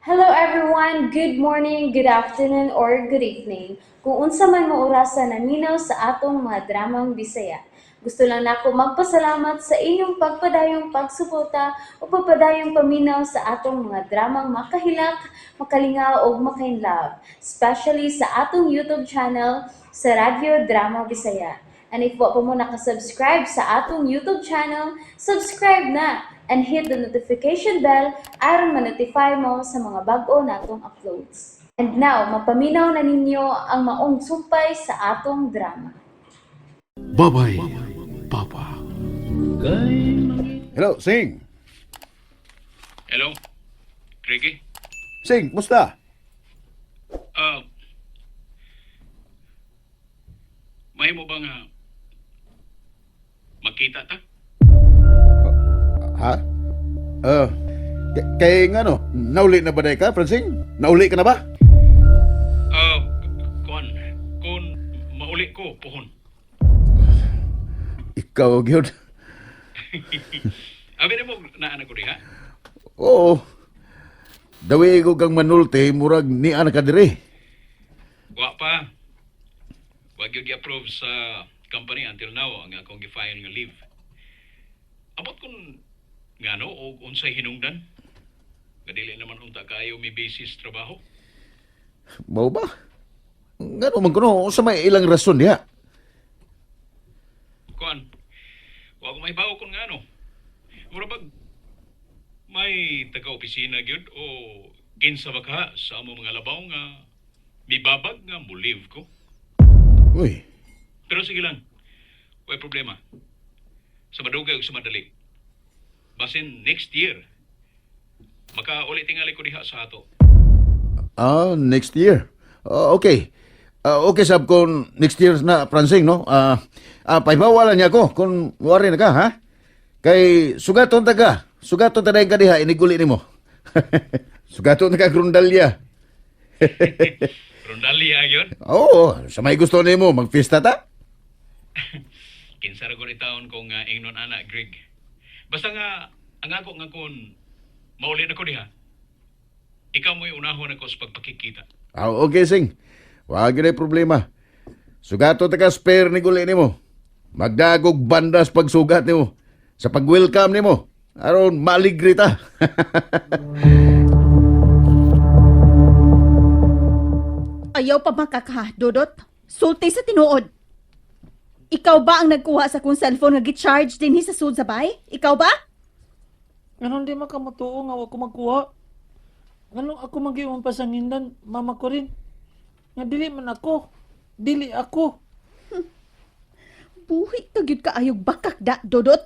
Hello everyone! Good morning, good afternoon, or good evening. Kung unsa man mo orasa naminaw sa atong mga dramang Bisaya. Gusto lang nako magpasalamat sa inyong pagpadayong pagsuporta o pagpadayong paminaw sa atong mga dramang makahilak, makalingaw ug makainlove, especially sa atong YouTube channel sa Radyo Drama Bisaya. And if wa pa mo nakasubscribe sa atong YouTube channel, subscribe na and hit the notification bell aron ma-notify mo sa mga bag-o natong uploads. And now, mapaminaw na ninyo ang maong sumpay sa atong drama. Babay, Papa. Hello, Sing. Hello? Ricky? Sing, musta? Ah, may mo ba nga makita ta? Ha? Kay nga no, nauli na ba day ka, Francine? Nauli ka na ba? Ah, kuan, kung mauli ko, puhon. Ikaw, gyud. Abi na mo, naan ko diha? Oo. Dawi ko kang manulti, murag ni ana ka diri. Wa pa. Wa gyud gi-approve sa company until now ang akong gi-file nga leave. Abot kung ngano o unsay hinungdan? Nga dili naman unta kaayo mi basis trabaho. Mao ba? Ngano man kuno, sa may ilang rason diha? Kuan, wa ko mahibaw kung ngano. Mura bag may taga-opisina gyud o kinsa ba ka sa amo mga labaw nga mibabag nga mo-leave ko. Uy, Pero sige lang, way problema. Sa madugay ug sa madali. Basin next year, makauli tingali ko diha sa ato. Ah, next year. Ah, okay. Ah, okay sab kung next year na, Francine, no? Pahibawalan niya ako kung wari na ka, ha? Kay sugaton ta ka. Sugaton ta dayon ka diha iniguli nimo. Sugaton ta ka grundalya. Rondalya yun. Oo, sa may gusto nimo magfiesta ta. Kinsa ra gud taon ko nga ingnon ana, Greg. Basta nga ang ako nga kun mauli na ko diha. Ikaw mo'y unahon ako sa pagpakikita. Ah, okay, Sing. Wa gyud ay problema. Sugaton ta ka spare ni guli nimo. Magdagog bandas pagsugat nimo. Sa pag-welcome nimo. Aron maligri ta. Ayaw pa makaka, Dudot. Sulti sa tinuod. Ikaw ba ang nagkuha sa kong cellphone nga gi-charge dinhi sa sud sa bay? Ikaw ba? Nganon di man ka matuo nga wa ko magkuha? Nganong ako magyuman pasangindan, mama ko rin? Nga dili man ako. Dili ako. Buhi ka gyud kaayog bakak da, Dudot.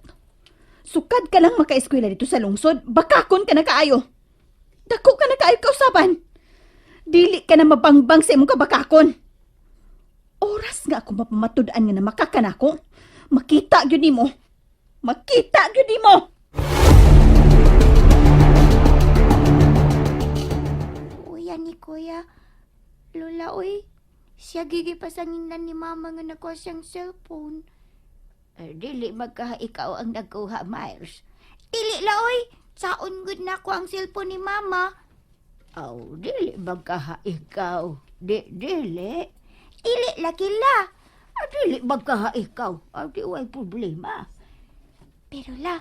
Sukad ka lang makaeskwela dito sa lungsod, bakakon ka na kaayo. Dako ka na kaayo kausaban. Dili ka na mabangbang sa imong kabakakon. Oras nga ako mapamatud-an nga namakaka nako. Makita gyud nimo. Makita gyud nimo. Kuya ni Kuya. Lola, oy. Siya gigipasanginan ni Mama nga nakuha siyang cellphone. Eh, dili magka ikaw ang nagkuha, Miles. Dili la, oy. Saon gud na ko ang cellphone ni Mama. Aw, dili magka ikaw. Di, dili. Dili lagi la. Ah, dili magka ikaw. Ah, di way problema. Pero la,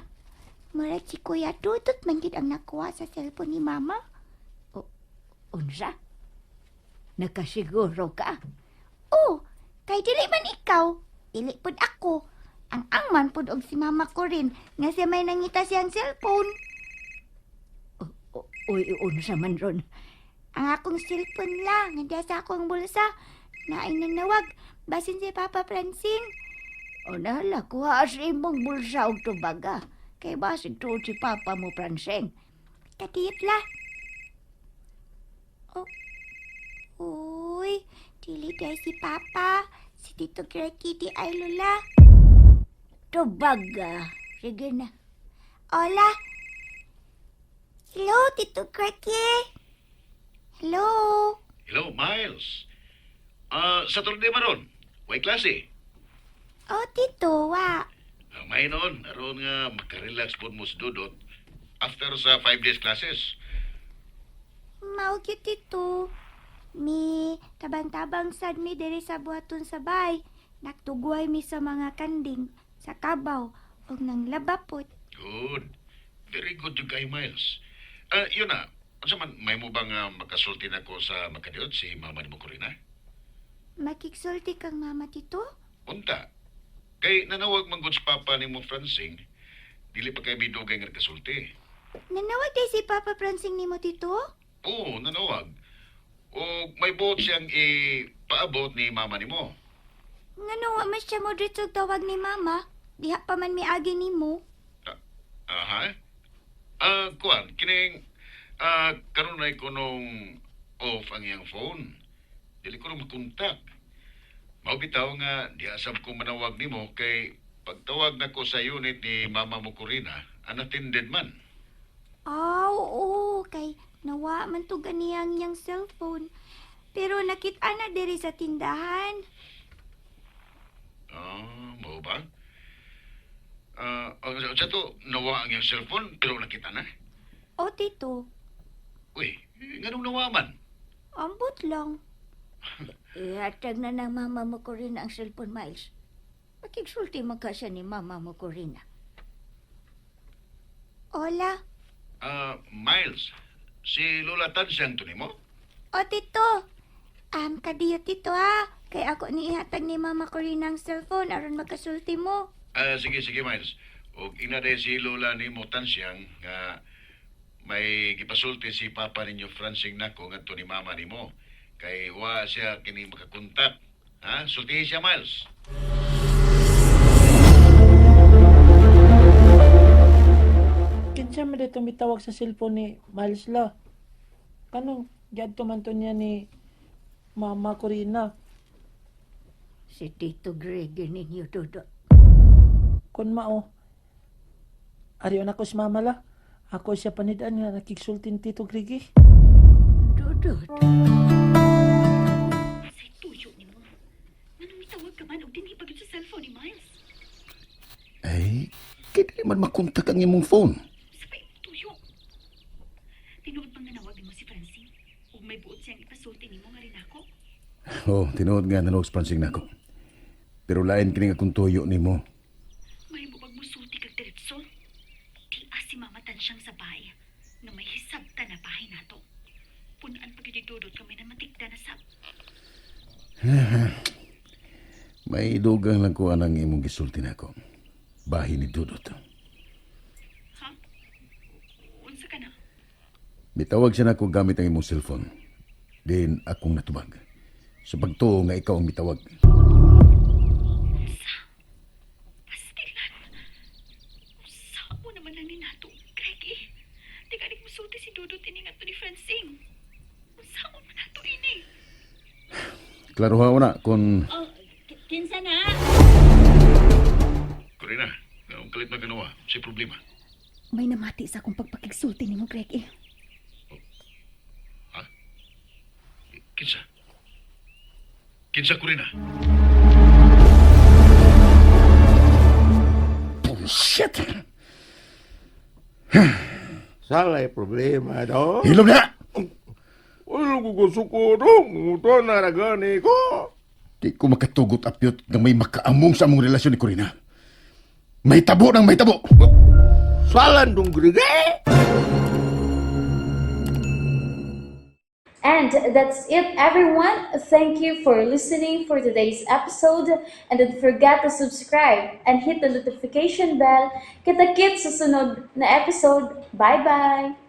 murag si Kuya Tutut man gid ang nakuha sa cellphone ni Mama. Unsa? Nakasiguro ka? Oh, kay dili man ikaw. Dili pud ako. Ang angman pud og si Mama ko rin nga siya may nangita siyang cellphone. Uy, unsa man ron? Ang akong cellphone la, nga diya sa akong bulsa. Naay nanawag, basin si Papa Francine. O nahala, kuha sa imong bulsa og tubaga. Kay basig tuod si Papa mo, Pranseng. Katiyot la. Oh. Uy, dili day si Papa. Si Tito Greki di ay Lola. Tubaga. Sige na. Hola. Hello, Tito Greki. Hello. Hello, Miles. Ah, Saturday maron. Way klase. Oh, Tito, wa. Ang may noon, aron nga makarelax po mo sa dudot after sa 5 days classes. Mao gyud, Tito. Mi tabang-tabang sad mi diri sa buhaton sa bay. Nagtugway mi sa mga kanding, sa kabaw, ug nang labapot. Good. Very good yung kay Miles. Ah, yun na. Unsa man, may mo bang makasulti na ko sa makadiot si mama ni mo Corina? Makigsulti kang mama, Tito? Unta. Kay nanawag man gud si papa ni mo Francing, dili pa kay bidugay nga nagkasulti. Nanawag day si Papa Pransing nimo, Tito? Oo, nanawag. O may buot siyang ipaabot ni mama ni mo. Ngano wa man siya mo dritso tawag ni mama? Diha pa man miagi nimo. Aha. Kuan, kining kanunay ko nung off ang iyang phone. Dili ko na makontak. Mao bitaw nga di asab ko manawag nimo kay pagtawag nako sa unit ni Mama mo Corina, unattended man. Ah, oo, kay nawa man to ganiyang niyang cellphone. Pero nakita na diri sa tindahan. Ah, mao ba? Sa to, nawa ang iyang cellphone pero nakita na. O, Tito, Uy, nganong nawa man? ambot lang. Ihatag na ng mama mo Corina ang cellphone, Miles. Makigsulti man ka siya ni mama mo Corina. Hola. Miles, si Lola Tansyang to nimo? O, Tito. Kadiyo, Tito, ha. Kay ako ni ihatag ni Mama Corina ang cellphone aron makasulti mo. Ah, sige, sige, Miles. Og ina day si Lola ni mo Tansyang nga may gipasulti si Papa ninyo Francing nako ngadto ni Mama nimo. Kay wa siya kini makakontak. Ha? Sultihi siya, Miles. Kinsa man dito mitawag sa cellphone ni Miles la? Kanong giadto man to niya ni Mama Corina. Si Tito Greg ninyo, Dudut. Kun mao, ariyon ako si Mama la. Ako siya panidaan nga nakigsulti ni Tito Grigi. Dudut. Say tuyo nimo. Nganong mitawag ka man og dinhi pa gyud sa cellphone ni Miles? Ay, kay dili man makontak ang imong phone. Sa pa imong tuyo. Tinuod bang nanawag nimo si Francine? Ug may buot siyang ipasulti nimo nga rin ako? Oh, tinuod nga nanawag si Francing nako. Pero lain kini nga kung tuyo nimo. Mahimo bag musulti kag diretso? Di si Mama Tansyang sa bahay na may hisabta na bahay nato. Punan pa gyud dudot kami na matigda na sab. May dugang lang ko anang imong gisulti nako. Bahin ni Dudot. Ha? Unsa ka na? Mitawag siya nako gamit ang imong cellphone. Din akong natubag. Sa pagtuo nga ikaw ang mitawag. Unsa? Pastilan. Unsa mo naman lang ni nato, Greg eh. Di ka musulti si Dudot ini nga to ni Francine. Unsa mo man nato ini? Klaro ha na kung... Oh, kinsa na? Corina, ang kalit na ganawa, sa problema. May namati sa akong pagpakigsulti nimo, Greg eh. Ha? Kinsa? Kinsa, Corina? Bullshit! Salay problema do. Hilom na! Ulo ko gusto do. Muto na ragani ko. Di ko makatugot, Apyot, nga may makaamong sa among relasyon ni Corina. May tabo nang may tabo! Salan dong grige. And that's it, everyone. Thank you for listening for today's episode. And don't forget to subscribe and hit the notification bell. Kita-kits sa sunod na episode. Bye-bye!